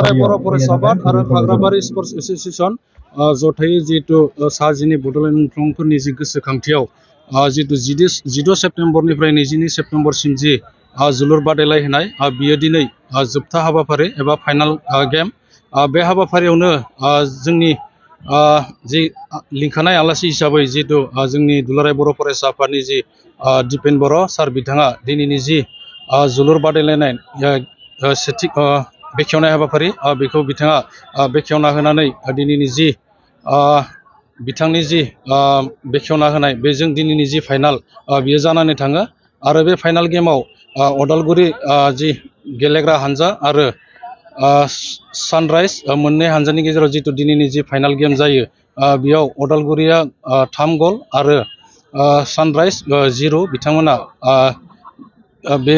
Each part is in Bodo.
दुलाराय बर' फरायसा आफाद आरो खाग्राबारि स्पर्ट्स एसोसिएशन जथायै जिहेतु सा 12 बड'लेण्ड मुंख्लंफोरनि जि गोसोखांथियाव जिहेतु 16 सेप्तेम्बरनिफ्राय 22 सेप्तेम्बरसिम जि जोलुर बादायलायनाय बियो दिनै जोबथा हाबाफारि एबा फाइनाल गेम बे हाबाफारियावनो जोंनि जि लिंखानाय आलासि हिसाबै जिहेतु जोंनि दुलाराय बर' फरायसा आफादनि जि दिपेन बर' सार बिथाङा दिनैनि जि जोलुर बादायलायनाय सेथि बेखेवनाय हाबाफारि बेखौ बिथाङा बेखेवना होनानै दिनैनि जि बिथांनि जि बेखेवना होनाय बेजों दिनैनि जि फाइनाल बियो जानानै थाङो आरो बे फाइनाल गेमाव अदालगुरि जि गेलेग्रा हानजा आरो सानराइज मोननै हानजानि गेजेराव जितु दिनैनि जि फाइनाल गेम जायो बेयाव अदालगुरिया 3 गल आरो सानराइज 0 बिथांमोना बे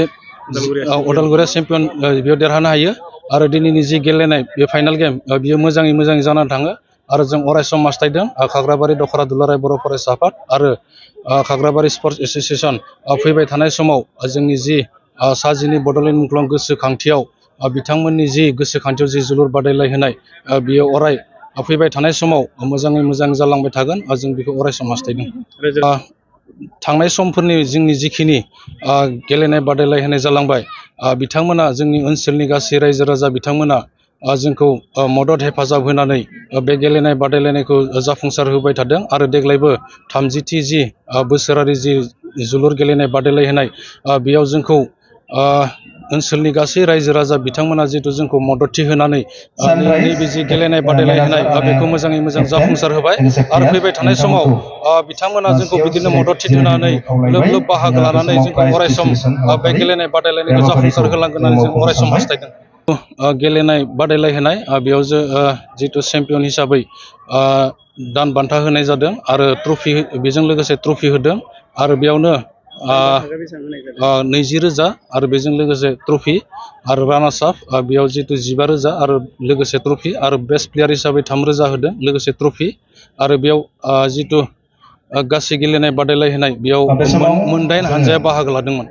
अदालगुरिया चेम्पियन बेयाव देरहानो हायो आरो दिनैनि जि गेलेनाय बे फाइनाल गेम बियो मोजाङै जानानै थाङो आरो जों अरायसम हास्थायदों खाग्राबारि दख'रा दुलाराय बर' फरायसा आफाद आरो खाग्राबारि स्पर्ट्स एसोसिएशन फैबाय थानाय समाव जोंनि जि सा 12 बड'लेण्ड मुंख्लं गोसोखांथियाव बिथांमोननि जि गोसोखांथियाव जि जोलुर बादायलायहोनाय बियो अराय फैबाय थानाय समाव मोजां जालांबाय थागोन जों बेखौ अरायसम हास्थायदों। थांनाय समफोरनि जोंनि जिखिनि गेलेनाय बादायलायहोनाय जालांबाय बिथांमोना जोंनि ओनसोलनि गासै रायजो राजा बिथांमोना जोंखौ मदद हेफाजाब होनानै बे गेलेनाय बादायलायनायखौ जाफुंसार होबाय थादों आरो देग्लायबो 30थि जि बोसोरारि जि जोलुर गेलेनाय बादायलायहोनाय बेयाव जोंखौ ओनसोलनि गासै रायजो राजा बिथांमोना जिहेतु जोंखौ मददथि होनानै नैबे जि गेलेनाय बादायलायनाय बेखौ मोजां जाफुंसार होबाय आरो फैबाय थानाय समाव बिथांमोना जोंखौ बिदिनो मददथि होनानै लोब बाहागो लानानै जोंखौ अरायसम बे गेलेनाय बादायलायनायखौ जाफुंसार होलांगोन होननानै जों अरायसम हास्थायदों। गेलेनाय बादायलायहोनाय बेयाव जितु चेम्पियन हिसाबै दान बान्था होनाय जादों आरो ट्रफि बेजों लोगोसे ट्रफि होदों आरो बेयावनो 20,000 आरो बेजों लोगोसे ट्रफि आरो रानार्स आप बेयाव जितु 15,000 आरो लोगोसे ट्रफि आरो बेस्ट प्लेयार हिसाबै 3,000 होदों लोगोसे ट्रफि आरो बेयाव जितु गासै गेलेनाय बादायलायहोनाय बेयाव 8 हानजाया बाहागो लादोंमोन।